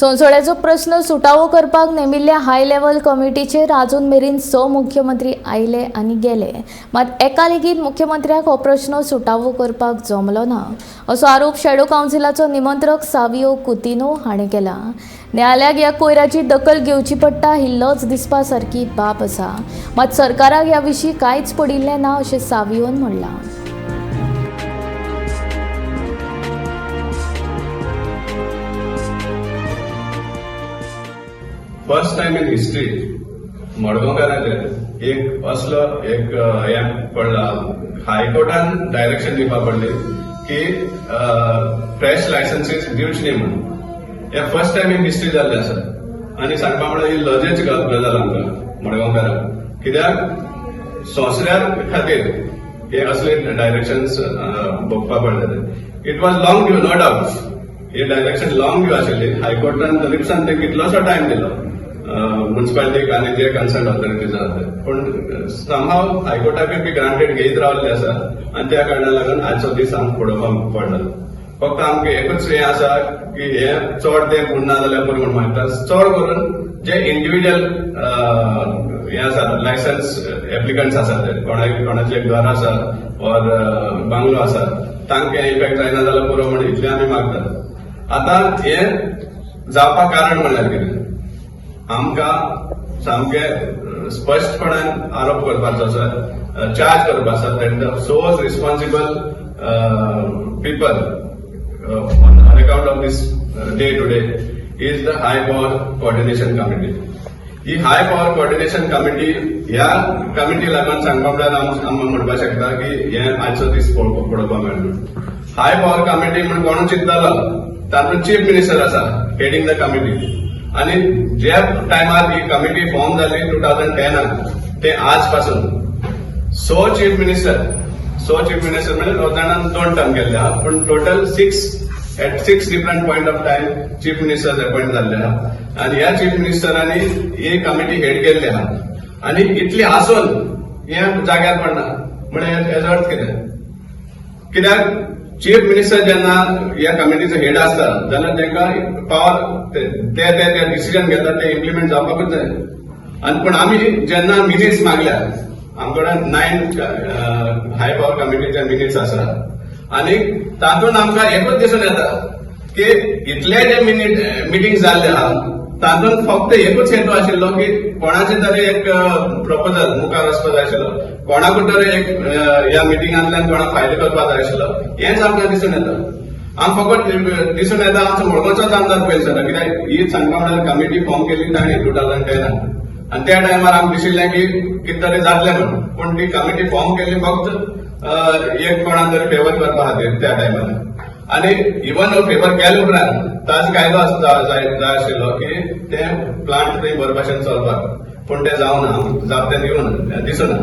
सोनसोळ्याचो प्रस्न सुटावो करपाक नेमिल्ल्या हाय लेव्हल कमिटीचेर आजून मेरेन 6 मुख्यमंत्री आयले आनी गेले, मात एका लेगीत मुख्यमंत्र्याक हो प्रस्न सुटावो करपाक जमलो ना, असो आरोप शॅडो कावन्सिलाचो निमंत्रक सावियो कुतिनो हाणें केला. न्यायालयाक ह्या कोयराची दखल घेवची पडटा ही लज दिसपा सारकी बाब आसा, मात सरकाराक ह्या विशीं कांयच पडिल्लें ना अशें सावियोन म्हणलां. फर्स्ट टायम इन हिस्ट्री मडगांवकारांचेर एक असलो एक हें पडला, हायकोर्टान डायरेक्शन दिवपा पडली की फ्रेश लायसन्सीस दिवचे न्ही म्हणून. हे फर्स्ट टायम इन हिस्ट्री जाल्लें आसा आनी सांगपा म्हळ्यार ही लजेची गजाल आमकां मडगांवकारांक, कित्याक सोंसऱ्या खातीर हे असले डायरेक्शन्स भोगपा पडले. It was long due, no doubt. हे डायरेक्शन लॉंग ड्यू आशिल्ली. हायकोर्टान तरी ते कितलोसो टायम दिलो म्युन्सिपालिटीक आनी जे कन्सर्न ऑथॉरिटीज आसा ते, पूण समहाव हायकोर्टाकूय बी ग्रांटेड घेयत रावल्ले आसा आनी त्या कारणाक लागून आजचो दीस आमकां पळोवपाक पडला. फक्त आमकां एकूच हें आसा की हें चड तें उरना जाल्यार पुरो म्हूण मागता. चड करून जे इंडिविज्युअल हें आसा, लायसन्स एप्लिकंट्स आसा, ते कोणाक कोणाचें घर आसा ऑर बांगलो आसा, तांकां इफेक्ट जायना जाल्यार पुरो म्हूण इतलें आमी मागतात. आतां हें जावपाक कारण म्हणल्यार कितें, आमकां सामकें स्पश्टपणान आरोप करपाचो आसा, चार्ज करपाचो आसा that the source responsible people on account of this day to day is the High Power Coordination Committee. He high power coordination committee, ह्या कमिटी लागून सांगपा म्हळ्यार आम म्हणपाक शकता की हे आजचो दीस पळोवपाक मेळ्ळो. हाय पॉवर कमिटी म्हण कोणूच चिंततालो, तातूंत चीफ मिनिस्टर आसा हेडींग the committee. आणि ज्या टायमार ही कमिटी फॉर्म जाली 2010आन ते आज पासून 6 चीफ मिनिस्टर, 6 चीफ मिनिस्टर म्हणजे जाणान दोन टर्म केल्ले आहा, पूण total six, at six different point of time chief minister appoint जाल्ले आहा. आनी ह्या चीफ मिनिस्टरांनी ही कमिटी हेड केल्ली आहा आनी इतली आसून हे जाग्यार पडना म्हळ्यार हेजो अर्थ कितें? कित्याक चीफ मिनिस्टर जेन्ना ह्या कमिटीचो हेड आसता जाल्यार तांकां पावर, ते ते ते डिसिजन घेतात ते इम्प्लिमेंट जावपाकूच जाय. आनी पूण आमी जेन्ना मिनिट्स मागल्या, आमकडे 9 हाय पॉवर कमिटीचे मिनिट्स आसा आनी तातूंत आमकां एकूच दिसून येता की इतले जे मिटींग जाल्ले आहा तातूंत फक्त एकूच हेतू आशिल्लो की कोणाचे तरी एक प्रपोजल मुखार वचपाक जाय आशिल्लो, कोणाकूय तरी एक ह्या मिटिंगांतल्यान कोणाक फायदो करपाक जाय आशिल्लो, हेंच आमकां दिसून येता. आम फकत दिसून येता आमचो मडगांवचोच आमदार पयलो जाता, कित्याक ही सांगपा म्हळ्यार कमिटी फॉर्म केली ताणें 2010आन आनी त्या टायमार आमकां दिशिल्लें की कितें तरी जातलें म्हणून, पूण ती कमिटी फॉर्म केली फक्त एक कोणाक तरी फेवर करपा खातीर त्या टायमार. आनी इवन फेवर केले उपरांत ताजो कायदो आसता जाय जाय आशिल्लो की ते प्लांट थंय बरे भाशेन चलपाक, पूण ते जावना, जाता ते दिवना दिसना.